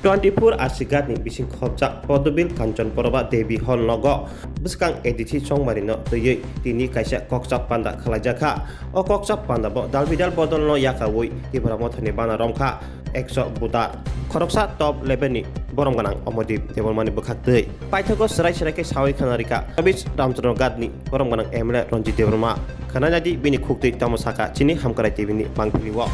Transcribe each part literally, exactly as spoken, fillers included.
Twenty four Arsi Ghat ni bising khopjak Podobil Kanchan Proba Devi Hall nogo bwskang A D C Chongmari no twiwi tini kaisa kokchap panda khwlaijakha. O kokchap panda bo dalbidal bodol no yakawi Tipra Motha ni bana romkha ekso budar. Khoroksa top level ni borom gwnang Omodip Debbarma ni bwkhak twi. Paithago swrai swrai khe sawi khana rikha Sabis Ramchandra Ghat ni borom gwnang M L A Ranjit Debbarma. Khana naidi bini khuk twi tamo sakha chini Hamkrai T V ni mangpili o.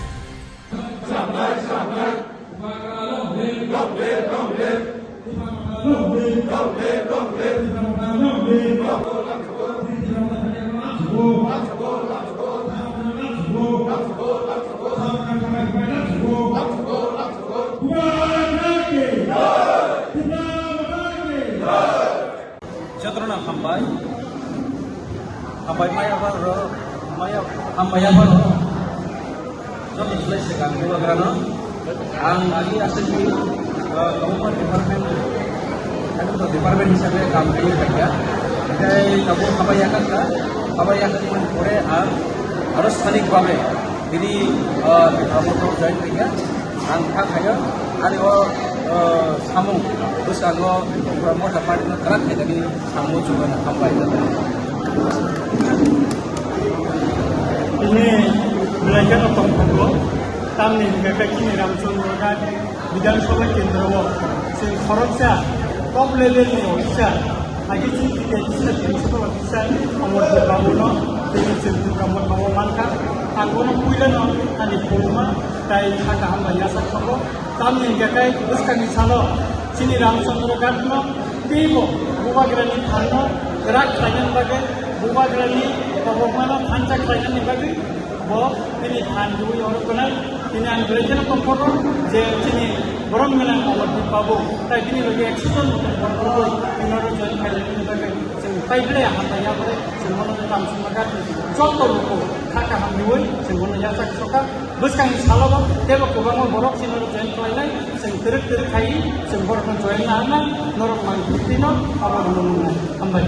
Jotono hambai. Hambai maya ba ro, maya, hambai ya ba ro. Joto slai se kang bubagra no. Ang agi asli, uh, government department, department hisabe kam kaiye kaiya. Tei tabuk hambai ya kha, hambai ya kha pore ang aro sthanik babe tini, uh, Tipra Motha join kaiya. Ang kha khayo, ani o, o, samung bwskango Tipra Motha Party no kwrak khainani samung chukmano hambai. Tini belai kheno tongthokgo, tamni hwnkhe khe chini Ramchandra Ghat Bidhan Sabha Kendro o chwng khoroksa top level ni officer, agi chini T T A officer, principal officer, Omodip Babu no tini chwng Tipra Motha o mankha. Ang bono puila no ani khuluma tai kha kaham bai yachak tongo. Tamni hwnkhe khe bwskangni salo chini Ramchandra Ghat no teibo bubagrani phan no kwrak khlainani bagwi, bubagrani kobokma no thansa khlainani bagwi bo bini phan rwui oro tongnai. Tini ang belai kheno tongthokgo je chini borom gwnang Omodip Babu tai bini logi ekso jon motong borok rwui tini oro join khlainani bagwi chwng tai belai hambai ya bai chwng bono tamo songma ghat joto luku kha kaham rwui chwng bono yachak soka. Bwskangni salo bo teibo kwbangma borok chini oro join khlainai, chwng twrwk twrwk khai chwng borokno join naharnai, norok mang tino abo rwno nwngnai. Hambai.